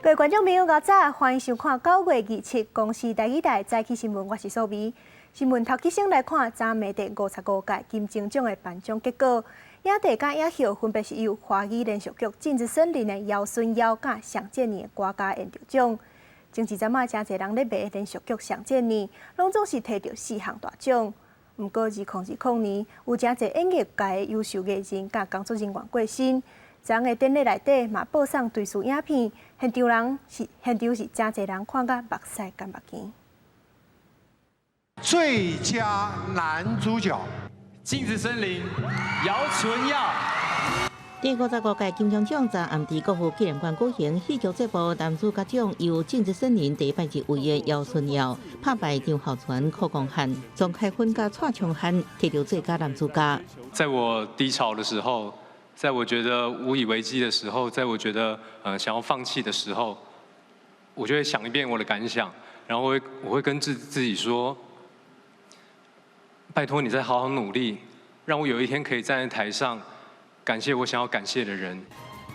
各位觀眾朋友，早晨，歡迎收看9月27公視台語台早起新聞，我是蘇眉。新聞頭起先來看，昨暝第55屆金鐘獎的頒獎結果，影帝佮影后分別是由華語連續劇《鏡子森林》的姚淳耀佮尚建年的郭佳燕得獎。前一陣仔，誠濟人咧迷連續劇《尚建年》，攏總是提著四項大獎。毋過2020年，有誠濟演藝界的優秀藝人佮工作人員過身。昨昏的典禮內底嘛播送追思影片，現場是誠濟人看甲目屎乾目墘。最佳男主角，《鏡子森林》姚淳耀。第55屆金鐘獎昨暗佇國父紀念館舉行戲劇節目男主角獎，由《鏡子森林》第一擺入圍的姚淳耀拍敗張孝全、柯光漢、莊凱芬佮蔡昌漢，提著最佳男主角。在我低潮的時候，在我覺得無以為繼的時候，在我覺得想要放棄的時候，我就會想一遍我的感想，然後我會跟自己說，拜託你再好好努力，讓我有一天可以站在台上，感謝我想要感謝的人。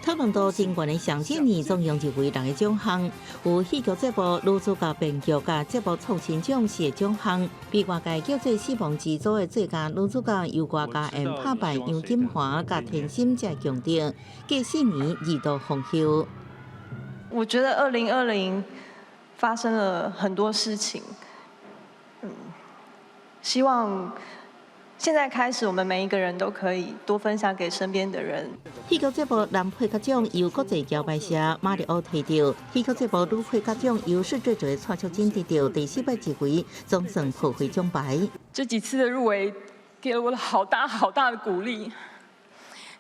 討論度真懸的尚建年總共入圍六個獎項，有戲劇節目女主角編劇佮節目創新獎四個獎項，被外界叫做死亡之組的最佳女主角由郭佳燕拍敗楊謹華佮田心才強奪，隔4年二度封后。我覺得2020發生了很多事情，希望現在開始，我們每一個人都可以多分享給身邊的人。戲劇節目男配角獎由國際搖擺社馬里奧提著，戲劇節目女配角獎由是最最蔡淑臻得著，第四擺入圍，總算抱回獎牌。這幾次的入圍，給了我好大好大的鼓勵。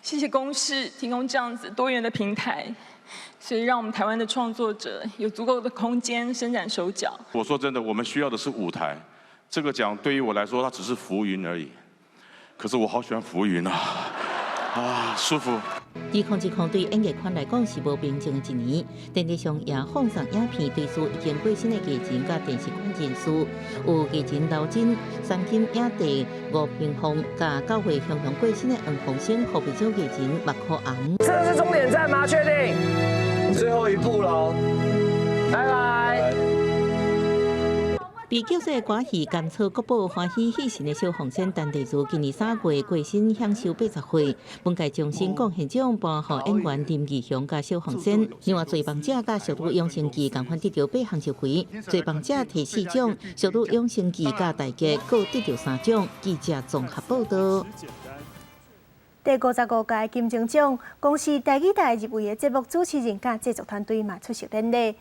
謝謝公視提供這樣子多元的平台，所以讓我們台灣的創作者有足夠的空間伸展手腳。我說真的，我們需要的是舞台。這個獎對於我來說，它只是浮雲而已。可是我好喜歡浮雲啊，啊，舒服。2020對演藝圈來講是無平靜的一年，典禮上也放送影片追思已經過身的藝人佮電視圈人士，有藝人劉真、三金影帝吳平鳳，佮9月雄雄過身的黃鴻升、後備獎藝人麥可紅。這是終點站嗎？確定？最後一步嘍，拜拜。被叫做歌戲甘草國寶歡喜戲神的小鳳仙陳麗如，今年3月過身，享壽80歲。本屆終身貢獻獎頒予演員林義雄佮小鳳仙。另外，罪棒者佮速度養成記仝款得著八項入圍，罪棒者提四獎，速度養成記佮大傑各得著三獎。記者綜合報道。第55屆金鐘獎，公視台語台入圍的節目主持人佮製作團隊嘛出席典禮。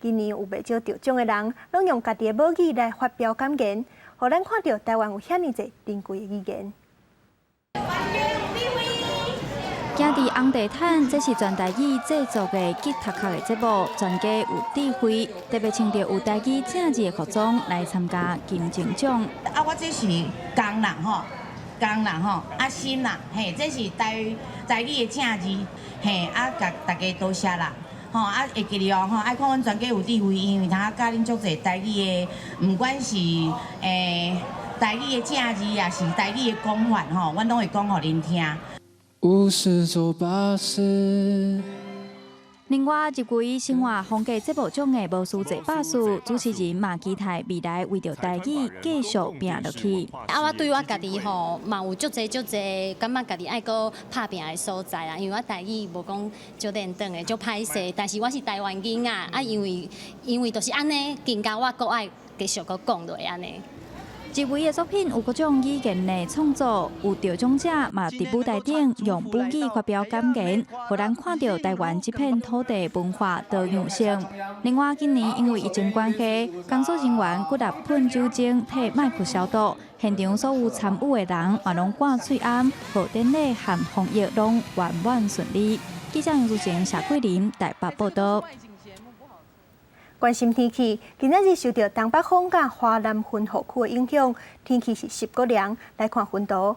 今年有袂少得獎的人，攏用家己的母語來發表感言，予咱看著台灣有遐爾濟珍貴的語言。行佇紅地毯，這是全台語製作的吉他曲的節目，全家有智慧，特別穿著有台語正字的服裝來參加金鐘獎。啊，我這是工人吼，工人吼，啊心啦，嘿，這是台語的正字，嘿，啊，共大家多謝啦。吼啊，會記得哦，吼，愛看阮全家有智慧，因為通教恁足濟台語的，毋管是台語的正字，抑是台語的講法，吼，阮攏會講予恁聽。五十走八十。另外，入圍生活風格節目獎的無輸這百事主持人嘛期待未來為著台語繼續拼落去。啊，我對我家己吼嘛有足濟足濟，感覺家己愛閣拍拚的所在啦。因為我台語無講足輪轉的，足歹勢，但是我是台灣囡仔啊，因為就是按呢，更加我閣愛繼續閣講落按呢。入圍的作品有各種語言的創作，有得獎者嘛佇舞台頂用母語發表感言，予咱看著台灣這片土地文化多樣性。另外，今年因為疫情關係，工作人員骨力噴酒精替麥克消毒，現場所有參與的人嘛攏掛喙罨，予典禮和防疫攏圓滿順利。記者楊淑靜、謝桂林台北報道。關心天氣，今仔日受著東北風佮華南雲雨區的影響，天氣是濕閣涼。來看雲圖。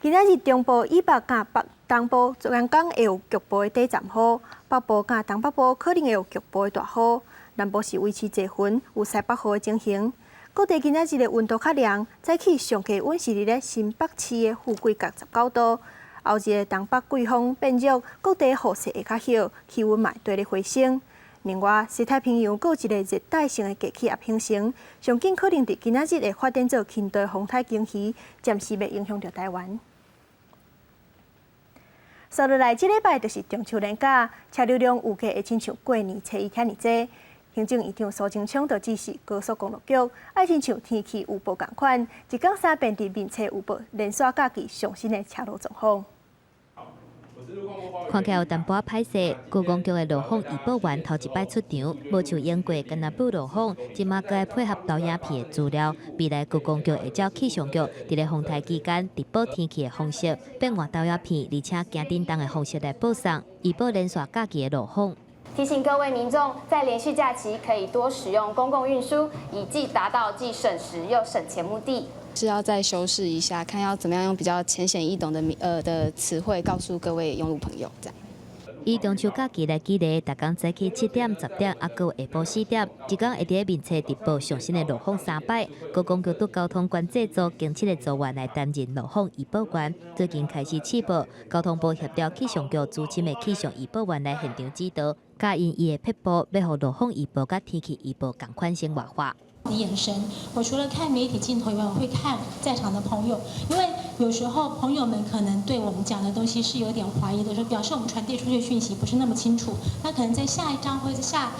今仔日中部以北佮北東部沿江會有局部的短暫雨，北部佮東北部可能會有局部的大雨。南部是維持濟雲，有西北雨的情形。各地今仔日的溫度較涼，早起上低溫是佇咧新北市的富貴角19度，後日的東北季風變弱，各地雨勢會較少，氣溫嘛會綴咧回升。另外，西太平洋閣有一个熱帶性的低氣壓形成，上緊可能佇今仔日會發展做輕度風台鯨魚，暫時袂影響著台灣。紲落來，這禮拜就是中秋連假，車流量預計會親像過年初一遐爾濟。行政院長蘇貞昌就指示高速公路局，愛親像天氣預報仝款，一工三遍佇面冊預報連續假期上新的車路狀況。看起來有淡薄仔歹勢，高公局的路況預報員頭一擺出場，無像英國干焦報路況，這馬閣愛配合投影片的資料。未來高公局會照氣象局佇咧風台期間直播天氣的方式，變換投影片，而且行叮當的方式來播送，預報連續假期的路況。提醒各位民眾，在連續假期可以多使用公共運輸，以既達到既省時又省錢目的。是要再修飾一下，看要怎麼樣用比較淺顯易懂的詞彙告訴各位用路朋友，這樣。以中秋假期來舉例，逐工早起7點、10點，抑閣有下晡4點，一工會佇咧面冊直播上新的路況三擺。高公局對交通管制組經七个組員來擔任路況預報員，最近開始試報，交通部協調氣象局資深的氣象預報員來現場指導，教𪜶伊的撇步，欲予路況預報佮天氣預報仝款生活化。的眼神，我除了看媒體鏡頭以外，我會看在場的朋友，因為有時候朋友們可能對我們講的東西是有點懷疑的，說表示我們傳遞出去的訊息不是那麼清楚，那可能在下一張或者下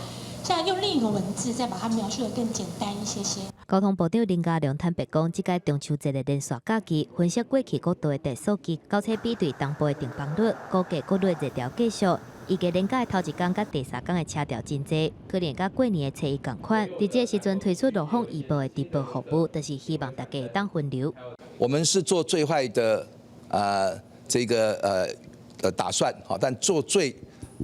下用另一個文字再把它描述得更簡單一些些。交通部長林佳龍坦白講，這屆中秋節的連續假期，分析過去國道的地數據，交叉比對東部的訂房率，估計國內熱潮繼續。預計連假的頭一工佮第三工的車潮真濟，可能佮過年的初一仝款。佇這个時陣推出路況預報的直播服務，就是希望大家會當分流。我們是做最壞的這個打算，好，但做最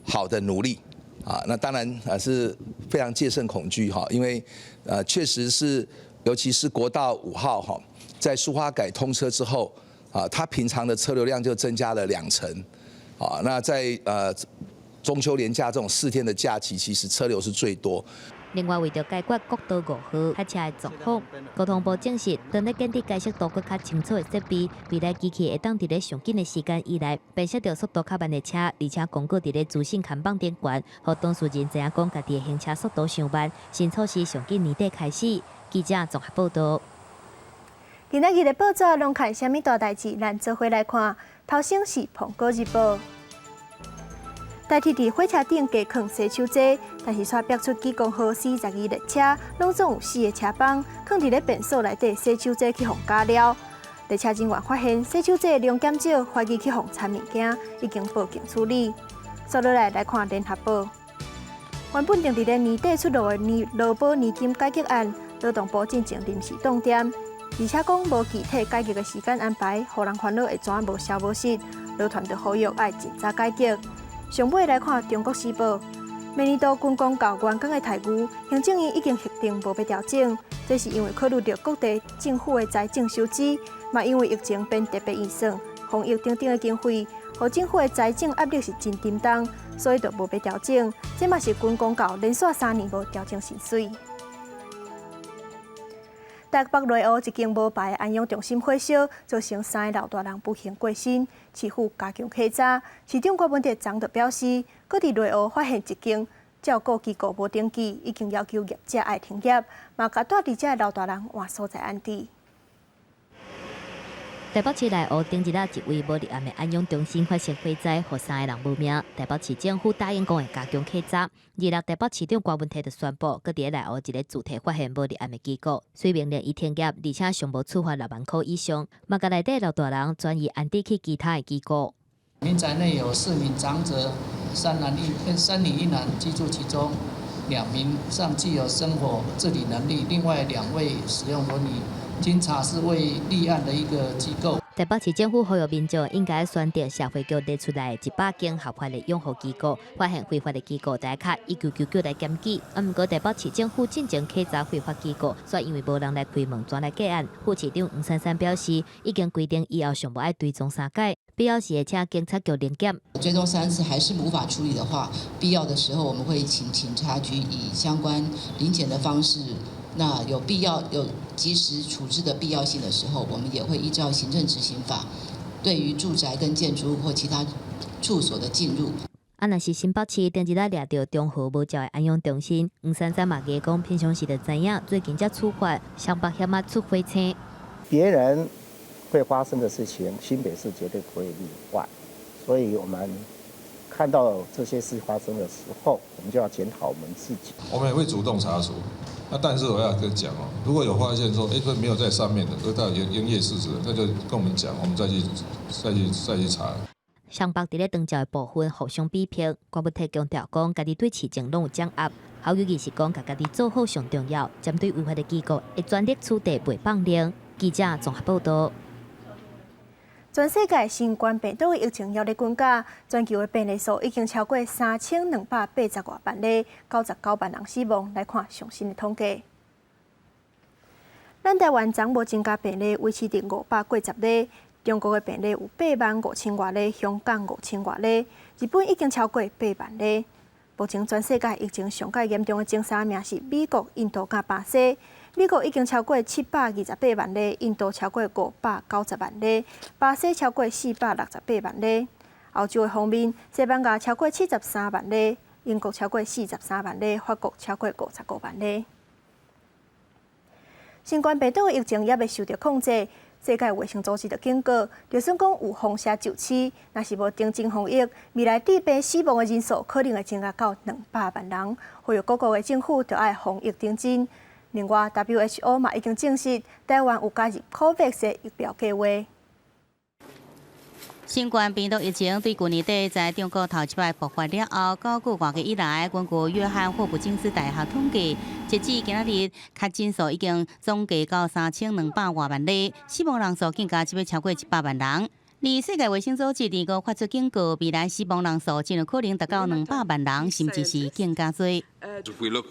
好的努力啊。那當然啊是非常戒慎恐懼哈，因為確實是，尤其是國道5號哈，在蘇花改通車之後啊，它平常的車流量就增加了2成啊。那在中秋連假這種4天的假期，其實車流是最多。另外，為著解決國道5號塞車的狀況，交通部證實，當咧建置解析度閣較清楚的設備，未來機器會當佇咧上緊的時間以內，辨識著速度較慢的車，而且廣告佇咧資訊看板頂懸，予當事人知影講家己的行車速度傷慢。新措施上緊年底開始。記者綜合報導。今仔日的報紙攏看啥物大代誌？咱做伙來看。頭先是《蘋果日報》。台鐵佇火車頂加囥洗手劑，但是卻逼出幾公號42列車，攏總有四个車幫，囥佇咧便所內底洗手劑去予加了。列車人員發現洗手劑量減少，懷疑去予摻物件，已經報警處理。紲落來來看聯合報，原本定佇咧年底出爐的年勞保年金改革案，勞動部進前臨時凍定，而且講無具體改革的時間安排，予人煩惱會怎無消無息。勞團就呼籲愛盡早改革。上尾來看《中國時報》，明年度軍公教員工的待遇，行政院已經核定無欲調整，這是因為考慮著各地政府的財政收支，嘛因為疫情編特別預算、防疫等等的經費，予政府的財政壓力是真沉重，所以就無欲調整。這嘛是軍公教連續3年無調整薪水。台北內湖一間無牌安養中心火燒，造成三个老大人不幸過身，市府加強稽查。市長柯文哲昨就表示，閣佇內湖發現一間照顧機構無登記，已經要求業者愛停業，嘛共蹛佇遮的老大人換所在安置。台北市內湖頂日仔一位無立案的安養中心發生火災，予三个人無命。台北市政府答應講會加強稽查。26台北市長柯文哲就宣布，閣佇咧內湖一个住宅發現無立案的機構，遂命令伊停業，而且上無處罰6萬箍以上，嘛共內底老大人轉移安置去其他的機構。民宅內有四名長者，三女一男居住其中，兩名尚具有生活自理能力，另外兩位使用輪椅。經查是未立案的一個機構。台北市政府呼籲民眾應該選擇社會局列出來100間合法的養護機構，發現非法的機構，就敲1999來檢舉。啊，毋過台北市政府進前稽查非法機構，煞因為無人來開門，轉來結案。副市長黃珊珊表示，已經規定以後上無愛追蹤三擺，必要時會請警察局臨檢。追蹤三次還是無法處理的話，必要的時候我們會請警察局以相關臨檢的方式。那有必要有及時處置的必要性的時候，我們也會依照行政執行法，對於住宅跟建築物或其他處所的進入。啊，若是新北市頂一日掠著中和無照的安養中心，黃珊珊嘛加講，平常時就知影，最近才處罰，雙北險仔出火星。別人會發生的事情，新北市絕對不會例外，所以我們看到這些事發生的時候，我們就要檢討我們自己。我們也會主動查處，那但是我要跟講哦，如果有發現說，這沒有在上面的，這到營營業事實，那就跟我們講，我們再去查。雙北佇咧長照的部分互相比拼，關文提強調講，家己對市政攏有掌握。侯友宜是講，共家己做好上重要，針對違法的機構會全力取締，袂放任。記者綜合報道。全世界新冠病毒的疫情猶咧滾價，全球的病例數已經超過3280外萬例，99萬人死亡。來看上新的統計。咱台灣昨無增加病例，維持佇580例。中國的病例有8萬5千外例，香港5千外例，日本已經超過8萬例。目前全世界疫情上蓋嚴重的前三名是美國、印度佮巴西。美國已經超過728萬例，印度超過590萬例，巴西超過468萬例。歐洲的方面，西班牙超過73萬例，英國超過43萬例，法國超過55萬例。新冠病毒的疫情猶未受著控制，世界衛生組織就警告，就算講有封城就市，若是無定真防疫，未來致病死亡的人數可能會增加到200萬人。呼籲各國的政府著愛防疫認真。另外，WHO 嘛已經證實，台灣有加入 COVAX 的疫苗計劃。新冠病毒疫情對舊年底在中國頭一擺爆發了後，9個外月以來，根據約翰霍普金斯大學統計，截至今仔日，確診數已經總計到3200外萬例，死亡人數更加這欲超過100萬人。而世界衛生組織二號發出警告，未來死亡人數真有可能達到200萬人，甚至是更加多。 If we look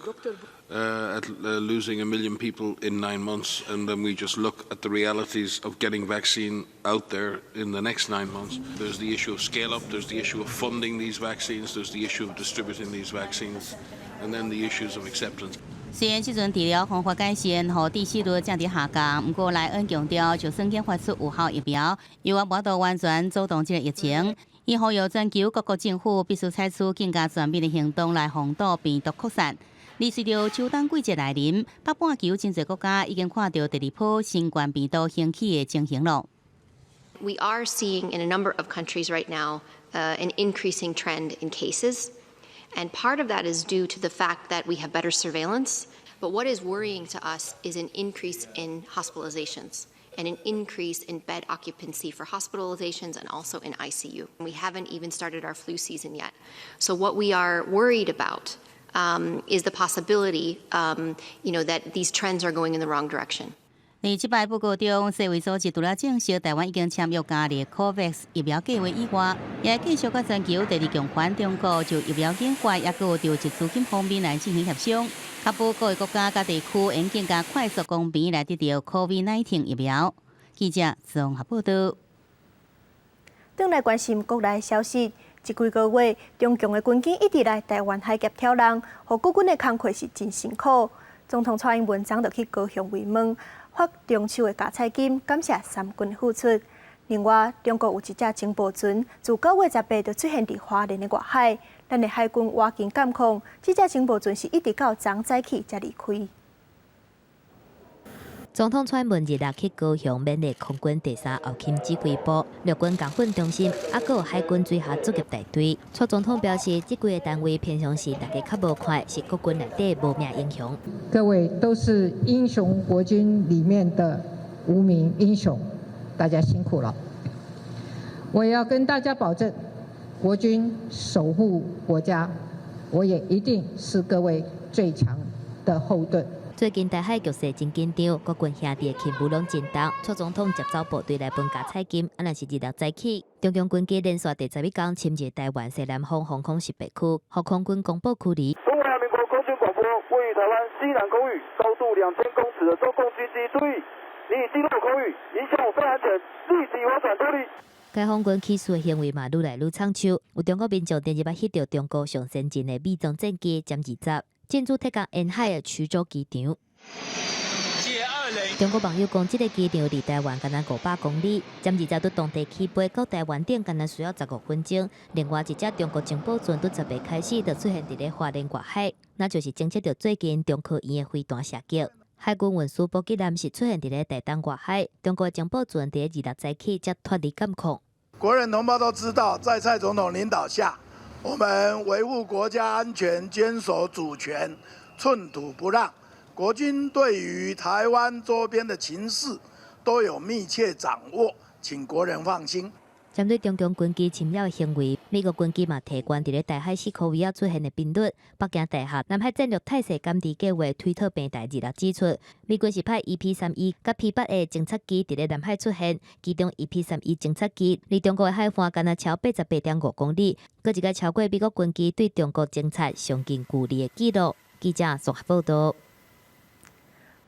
at losing a million people in 9 months, and then we just look at the realities of getting vaccine out there in the next 9 months, there's the issue of scale up, there's the issue of funding these vaccines, there's the issue of distributing these vaccines, and then the issues of acceptance. 雖然這陣治療方法改善，予致死率正佇下降，毋過萊恩強調，就算研發出有效疫苗，猶猶無法度完全阻擋這个疫情。伊呼籲全球各國政府必須採取更加全面的行動來防堵病毒擴散。而隨著秋冬季節來臨，北半球真濟國家已經看著第二波新冠病毒興起的情形囉。 We are seeing in a number of countries right now an increasing trend in cases. And part of that is due to the fact that we have better surveillance. But what is worrying to us is an increase in hospitalizations and an increase in bed occupancy for hospitalizations and also in ICU. We haven't even started our flu season yet. So what we are worried about is the possibility that these trends are going in the wrong direction. 佇這擺報告中，世衛組織除了證實台灣已經簽約加入 COVAX 疫苗計劃以外，也繼續佮全球第二強權中國就疫苗研發，抑閣有籌集資金方面來進行協商，確保各個國家佮地區會更加快速公平來得著 COVID-19 疫苗。記者綜合報道。轉來關心國內消息，這幾個月，中共的軍機一直來台灣海峽挑人，予國軍的工課是真辛苦。總統蔡英文昨就去高雄慰問，發中秋的加菜金，感謝三軍的付出。另外，中國有一隻情報船，自9月18就出現佇花蓮的外海，咱的海軍挖緊監控，這隻情報船是一直到昨早起才離開。總統蔡英文日日去高雄勉勵空軍第三後勤指揮部、陸軍工訓中心，抑閣有海軍水下作業大隊。蔡總統表示，這幾个單位平常時大家較無看，是國軍內底無名英雄。各位都是英雄國軍裡面的無名英雄，大家辛苦了。我也要跟大家保證，國軍守護國家，我也一定是各位最強的後盾。最近台海局勢真緊張，國軍兄弟的勤務攏真重。蔡總統接走部隊來分加菜金，啊，若是日六早起，中共軍機連續第11工侵入台灣西南方防空識別區，予空軍公布驅離。中華民國空軍廣播，位於台灣西南空域，高度2000公尺的中共軍機，注意，你已進入空域，影響我飛安全，立即划轉脫離。解放軍起事的行為嘛，愈來愈倉手。有中國民眾前日捌翕著中國上先進的武裝戰機殲20，進駐鐵江沿海的衢州機場。解二中國網友講，這个機場離台灣干焦500公里，針20佇當地起飛到台灣頂，干焦需要15分鐘。另外一隻中國情報船佇10日開始就出現佇咧花蓮外海，那就是偵測著最近中科院的飛彈射擊。海軍運輸補給艦是出現佇咧台東外海，中國情報船佇咧26早起才脫離監控。國人同胞都知道，在蔡總統領導下，我們維護國家安全，堅守主權，寸土不讓。國軍對於台灣周邊的情勢都有密切掌握，請國人放心。針對中共軍機侵擾的行為，美國軍機嘛提懸佇咧台海四箍圍仔出現的頻率。北京大學南海戰略態勢監視計劃推特平台26指出，美軍是派 EP-31佮 P-8A 偵察機佇咧南海出現，其中 EP-31偵察機離中國的海岸干焦超88.5公里，閣一個超過美國軍機對中國偵察上近距離的紀錄。記者綜合報導。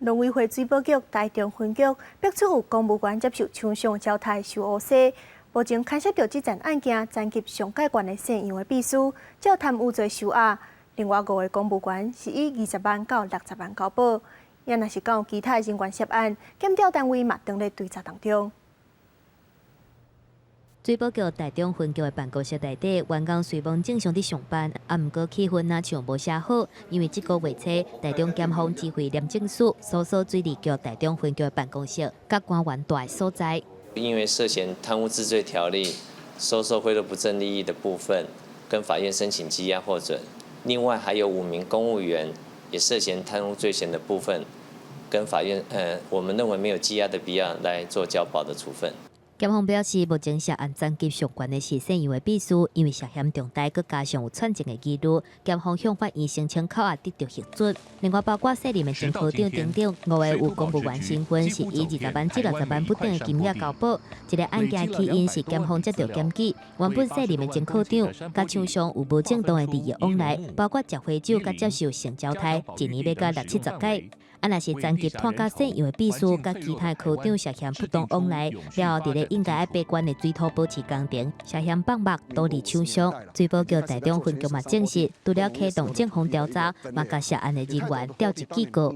農委會水保局台中分局逼出有公務員接受廠商招待受烏紗，目前牽涉著這件案件，層級上蓋懸的姓楊的秘書，照貪污罪收押。另外五个公務員是以20萬到60萬交保。也若是敢有其他人員涉案，檢調單位嘛當咧追查當中。水保局台中分局的辦公室內底，員工雖罔正常佇上班，啊，毋過氣氛若像無啥好，因為這个月初，台中檢方指揮廉政署搜索水利局台中分局的辦公室，佮官員蹛的所在。因為涉嫌貪污治罪條例、收受賄賂不正利益的部分，跟法院申請羈押獲准。另外還有5名公務員也涉嫌貪污罪嫌的部分，跟法院，我們認為沒有羈押的必要來做交保的處分。檢方表示，目前涉案層級上懸的是姓楊的秘書，因為涉嫌重大，閣加上有串證的疑慮，檢方向法院申請扣押得著核准。另外，包括卸任的前科長等等，五个有公務員身份是以20萬至60萬不等的金額交保。這个案件起因是檢方接著檢舉，原本卸任的前科長，佮廠商有無正當的利益往來，包括食花酒佮接受性招待，一年欲到六七十擺。啊，若是層級拖甲姓楊的秘書佮其他科長涉嫌不當往來，了後佇咧應該愛閉關的水土保持工程涉嫌放目導致廠商。水保局台中分局嘛證實，除了啟動正風調查，嘛共涉案的人員調職警告。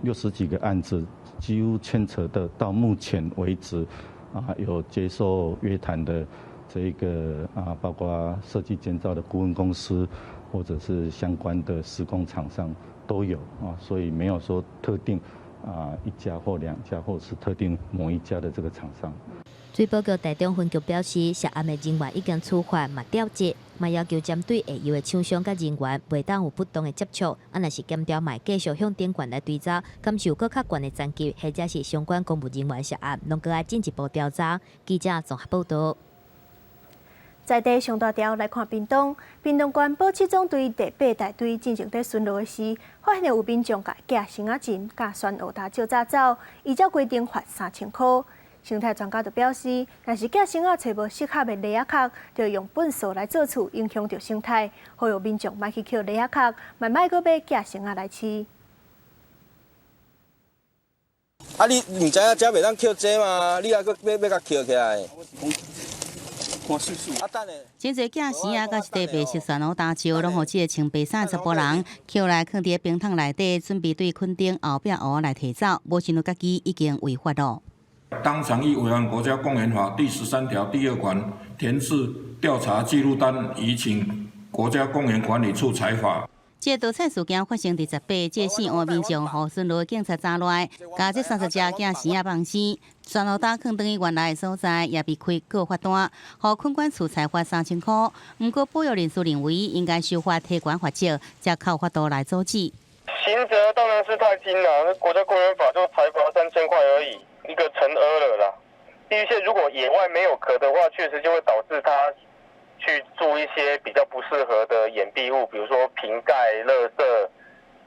60幾個案子，幾乎牽扯的到目前為止，有接受約談的這一個啊，包括設計建造的顧問公司，或者是相關的施工廠商。都有啊，所以沒有說特定啊一家或兩家，或是特定某一家的這個廠商。水保局台中分局表示，涉案的人員已經處罰，嘛調職，嘛要求針對下游的廠商佮人員，袂當有不當的接觸。啊，若是檢調，嘛會繼續向頂懸來追查，感受閣較懸的層級，或者是相關公務人員涉案，攏閣愛進一步調查。記者綜合報導。在地上大條來看屏東，屏東縣保七總隊第八大隊進前佇巡邏時，發現有民眾共寄生仔蟳佮旋烏焦借走，依照規定罰3000箍。生態專家就表示，若是寄生仔揣無適合的螺仔殼，就用糞掃來做厝，影響著生態。呼籲民眾莫去抾螺仔殼，嘛莫閣買寄生仔來飼。啊！你毋知影遮袂當抾這嗎？你猶閣欲共抾起來？真濟寄生仔，佮一塊白色旋烏焦石，攏予這个穿白衫的查埔人抾來囥佇冰桶內底，準備對墾丁後壁湖來提走。無想到家己已經違法囉。當場依違反國家公園法第13條第2款填制調查記錄單，移請國家公園管理處裁罰。這個盜採事件發生佇18，這個姓黃民眾予巡邏警察抓來，共這30隻寄生仔放生，旋烏焦囥轉去原來的所在，也被開告發單，予墾管處裁罰3000箍。毋過保育人士認為應該修法提懸罰則，才較有法度來阻止。刑責當然是太輕了，國家公園法就裁罰3000塊而已，一個成額了啦。第一些如果野外沒有殼的話，確實就會導致它去做一些比較不適合的掩蔽物，比如說瓶蓋、垃圾，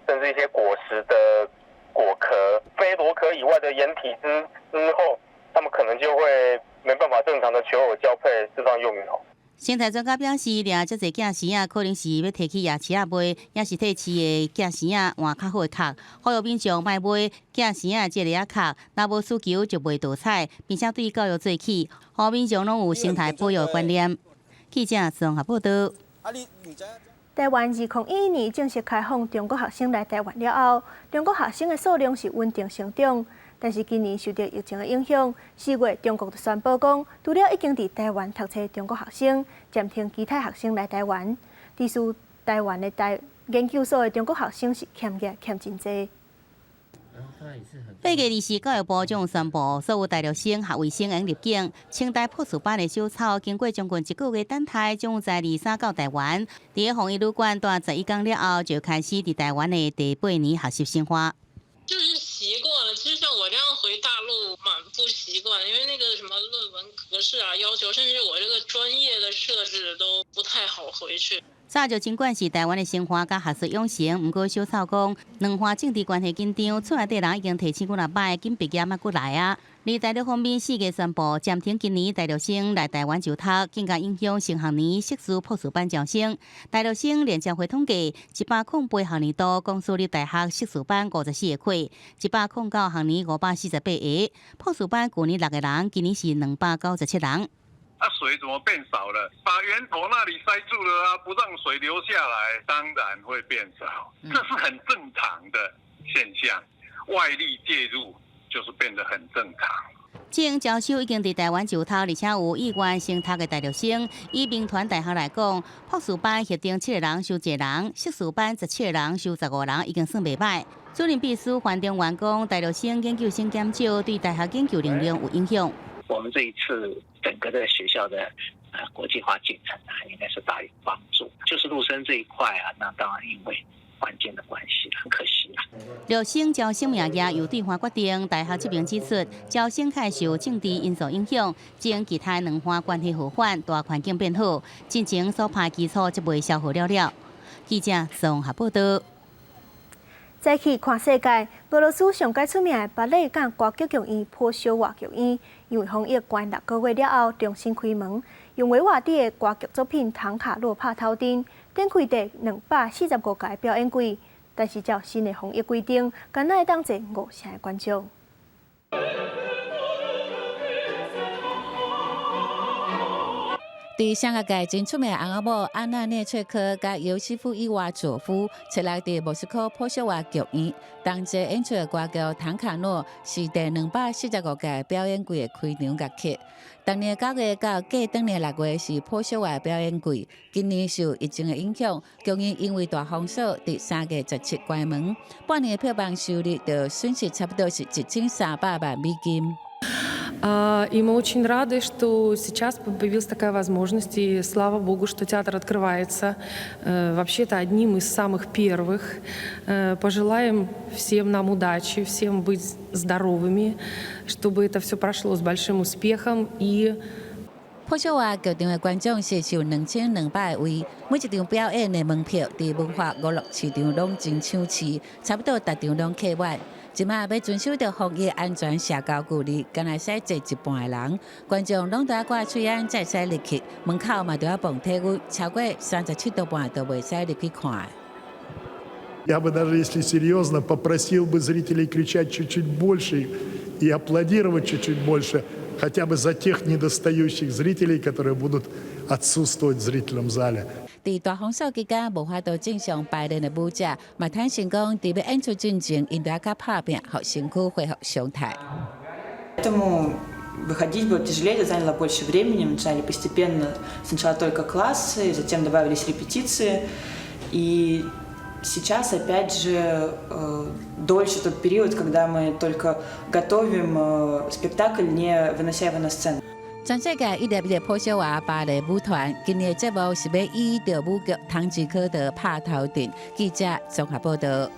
甚至一些果實的果殼、非螺殼以外的掩體之後，他們可能就會沒辦法正常的求偶交配、釋放幼苗。生態專家表示，掠遮濟寄生仔，可能是欲提去夜市仔賣，抑是替飼的寄生仔換較好的殼。呼籲民眾莫買寄生仔這螺仔殼，若無需求就袂盜採，並且對教育做起，予民眾攏有生態保育的觀念。記者綜合報導。台灣2011年正式開放中國學生來台灣了後，中國學生的數量是穩定成長。但是今年受著疫情的影響，4月中國就宣布講，除了已經佇台灣讀冊中國學生，暫停其他學生來台灣。佇屬台灣的台研究所的中國學生是欠額欠真濟。8月20，教育部將宣布，所有大陸生、學位生會入境。清大博士班的小草，經過將近一個月等待，終於在23到台灣。佇個防疫旅館蹛11天了後，就開始佇台灣的第八年學習生活。就是習慣了，其實像我這樣回大陸，蠻不習慣，因為那個什麼論文格式啊，要求，甚至我這個專業的設置都不太好回去。早就盡慣是台灣的生活佮學術養成，毋過小草講，兩岸政治關係緊張，厝內底人已經提醒幾若擺，緊畢業莫閣來啊。而大陸方面4月宣布暫停今年大陸生來台灣就讀，更加影響新學年碩士、博士班招生。大陸生聯招會統計，108學年度公私立大學碩士班54個缺，109學年548個，博士班舊年6個人，今年是297人。啊，水怎麼變少了？把源頭那裡塞住了啊，不讓水流下來，當然會變少，這是很正常的現象。外力介入就是變得很正常。正招收已經佇台灣就讀，而且有意願升讀的大陸生。以銘傳大學來講，博士班核定7個人收一個人，碩士班17個人收15人，已經算袂䆀。主任秘書范中元講，大陸生研究生減少，對大學研究能力有影響。我們這一次整個的學校的國際化進程啊，應該是大有幫助。就是陸生這一塊啊，那當然因為環境的關係，很可惜啦。陸生招生名額由對方決定，大學這邊指出，招生較受政治因素影響，將其他兩岸關係和緩，大環境變好，進前所拍基礎則未消耗了了。記者綜合報道。再去看世界，俄羅斯上蓋出名的芭蕾佮歌劇劇院波小瓦劇院，因為防疫關6個月了後重新開門，用維瓦蒂的歌劇作品《唐卡洛拍頭陣》，展開第245屆表演季。但是照新的防疫規定，干焦會當坐五成的觀眾。佇上個屆真出名的翁仔某安娜涅翠科佮尤西夫伊娃佐夫，七六佇莫斯科普小瓦劇院同齊演出的歌劇《唐卡諾》是第245屆表演季的開場樂曲。逐年9月到過轉年6月是普小瓦表演季，今年受疫情的影響，劇院因為大封鎖，佇3月17關門，半年的票房收入就損失差不多是1300萬美金。 И мы очень рады, что сейчас появилась такая возможность, и слава богу, что театр открывается. Вообще-то одним из самых первых. Пожелаем всем нам удачи, всем быть здоровыми, чтобы это все прошло с большим успехом и 普小瓦劇場的觀眾席是有2200位，每一場表演的門票佇文化娛樂市場攏真搶市，差不多逐場攏客滿。這馬欲遵守著防疫安全社交距離，干焦會使坐一半的人，觀眾攏著愛掛喙罨才會使入去，門口嘛著愛磅體溫，超過37度半就袂使入去看。 Я бы даже, если серьезно, попросил бы зрителей кричать чуть-чуть больше и аплодировать чуть-чуть больше, хотя бы за тех недостающих зрителей, которые будут отсутствовать в зрительном зале. 佇大封鎖期間，無法度正常排練的舞者，嘛坦承講，佇欲演出進前，𪜶著愛較拍拚，予身軀恢復常態。 Поэтому выходить было тяжелее, это заняло больше времени. Мы начинали постепенно, сначала только классы, затем добавились репетиции. И сейчас, опять же, дольше тот период, когда мы только готовим спектакль, не вынося его на сцену. 全世界一粒一粒普小瓦芭蕾舞團今年的節目是欲以著舞劇《唐吉訶德》拍頭陣。記者綜合報道。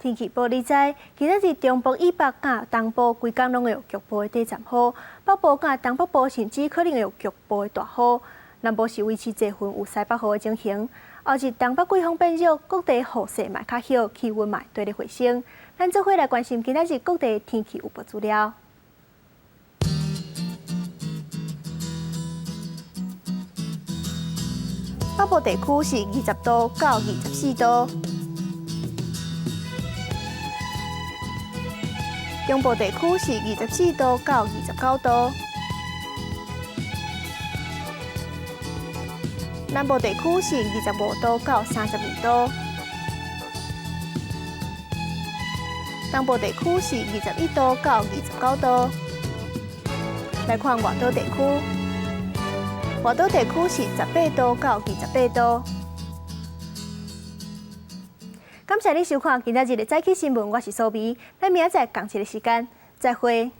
天氣報你知，今仔日中部以北佮東部規工攏會有局部的短暫雨，北部佮東北部甚至可能會有局部的大雨。南部是維持濟雲有西北雨的情形。後日東北季風變弱，各地雨勢嘛較小，氣溫嘛會綴咧回升。咱做伙來關心今仔日各地天氣預報資料。北部地區是20度到24度，中部地區是24度到29度，南部地區是25度到32度，東东部地區是21度到29度。來看外島地區，外島地區是18度到28度。感謝你收看今仔日的早起新聞，我是蘇美，咱明仔載仝一个時間再會。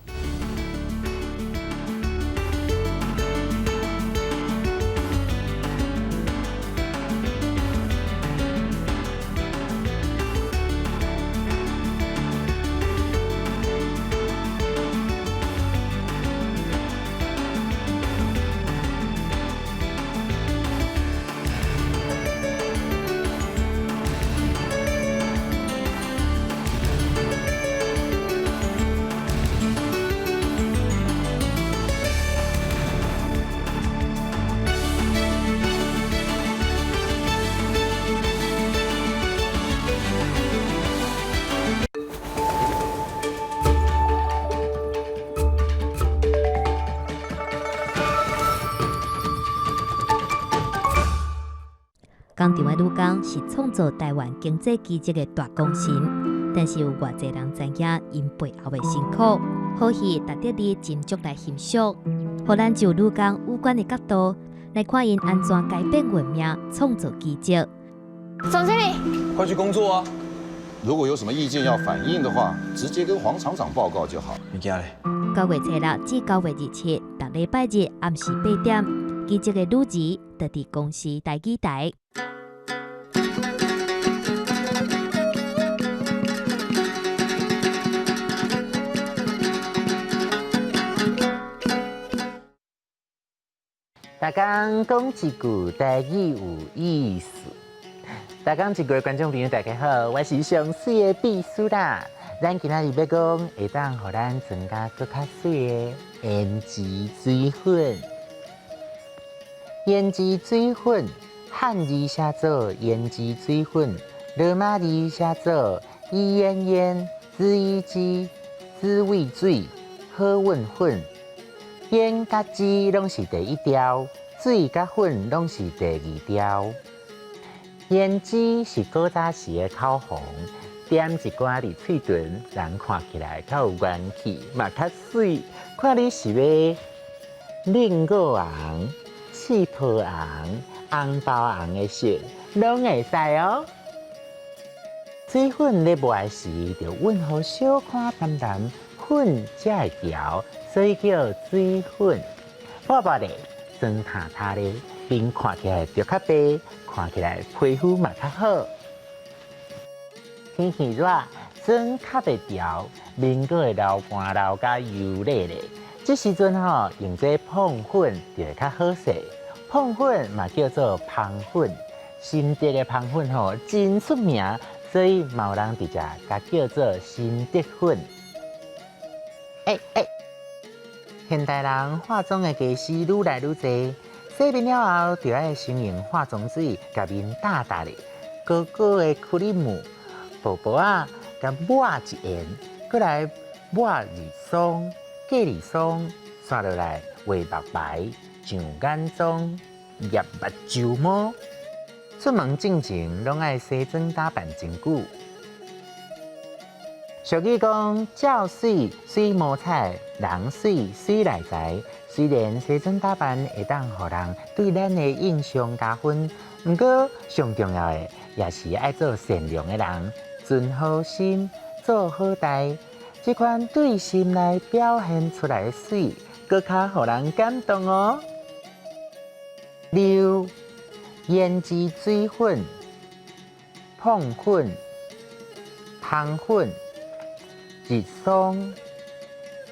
工廠的女工是創造臺灣經濟奇蹟的大功臣，但是有偌濟人知影𪜶背後的辛苦。好戲值得你斟酌來欣賞，予咱就女工有關的角度來看𪜶按怎改變運命，創造奇蹟。總經理，快去工作啊！如果有什麼意見要反映的話，直接跟黃廠長報告就好。你驚咧？9月初6至9月27，逐禮拜日暗時8點，奇蹟的女兒就佇公視台語台。逐工講一句台語有意思。逐工一句觀眾朋友大家好，我是上媠的秘書啦。咱今仔日欲講會當予咱妝甲閣較媠的胭脂水粉。胭脂水粉，漢字寫做胭脂水粉，羅馬字寫做伊煙煙、紫衣機、紫味水、好運粉。胭佮脂攏是第一調，水佮粉攏是第二調。胭脂是古早時的口紅，點一寡佇喙唇，人看起來較有元氣，嘛較媠。看你是欲檸果紅、刺泡紅、紅包紅的色，攏會使哦。水粉咧抹的時，著溫予小可澹澹，粉才會牢，所以叫水粉。抹抹咧，妝塌塌咧，面看起來就較白，看起來皮膚嘛較好。天氣熱，妝較袂牢，面閣會流汗流甲油膩咧。這時陣吼，用這膨粉就會較好勢。膨粉嘛叫做芳粉，新竹的芳粉吼真出名，所以嘛有人直接共叫做新竹粉。欸欸，現代人化妝的家私愈來愈濟，洗面了後就愛先用化妝水共面打打咧，膏膏的クリーム薄薄仔，共抹一遍，閣來抹日霜、隔日霜，紲落來畫目眉、上眼妝、揜目睭毛。出門進前攏愛西裝打扮真久。俗語講：鳥媠媠無彩，人媠媠內在。雖然西裝打扮會當予人對咱的印象加分，毋過上重要的也是愛做善良的人，存好心，做好代。這款對心內表現出來的媠，閣較予人感動哦。六，胭脂水粉、膨粉、芳粉、日霜、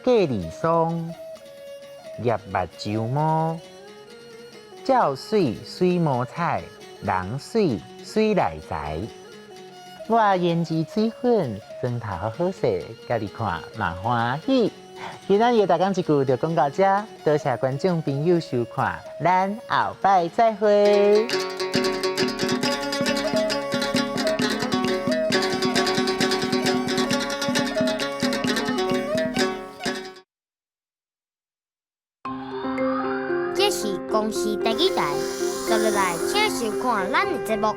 隔日霜、揜目睭毛、鳥媠媠無彩，人媠媠內在。我胭脂水粉，妝頭好好勢，家己看嘛歡喜。今仔日的逐工一句就講到這，多謝觀眾朋友收看，咱後擺再會。這是公視台語台，接落來請收看咱的節目。